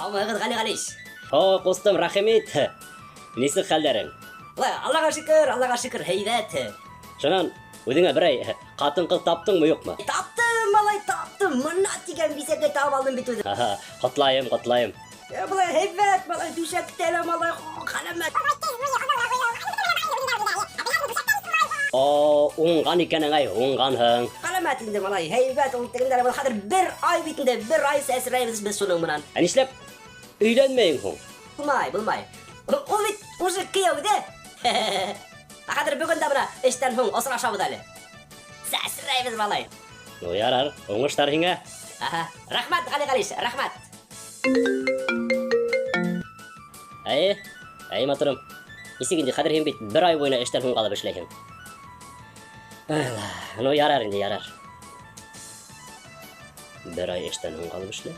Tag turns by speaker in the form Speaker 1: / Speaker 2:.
Speaker 1: Һаумыһығыҙ, Ғәли Ғәлиш.
Speaker 2: О, ҡустым, рәхим ит. Нисек хәлдәрең?
Speaker 1: Былай, Аллаға шөкөр, Аллаға шөкөр, һәйбәт.
Speaker 2: Шунан үҙеңә берәй ҡатын-ҡыҙ таптыңмы, юҡмы?
Speaker 1: Таптым, малай, таптым. Мына тигән бисәкәй табып алдым бит үҙем.
Speaker 2: Аһа, ҡотлайым, ҡотлайым.
Speaker 1: Былай һәйбәт, малай, түшәктә лә, малай, ҡәләмәт.
Speaker 2: О, уңған икәнең, әй, уңғанһың.
Speaker 1: Ҡәләмәт инде, малай, һәйбәт ул тегендә был хәҙер бер ай бит инде, бер ай сәсрәйбеҙ беҙ шуның менән.
Speaker 2: Ә нишләп өйләнмәйең һуң?
Speaker 1: Булмай, булмай. Ул бит уже кейәүҙә. Ә хәҙер бөгөн дә бына эштән һуң осрашабыҙ әле. Сәсрәйбеҙ, малай.
Speaker 2: Ну, ярар, уңыштар һиңә.
Speaker 1: Аһа, рәхмәт, Ғәли Ғәлиш, рәхмәт.
Speaker 2: Әйе, әйе, матурым. Нисек инде, хәҙер һин бит бер ай буйына эштән һуң ҡалып эшләйһең. Ну, ярар инде, ярар. Бер ай эштән һуң ҡалып эшлә.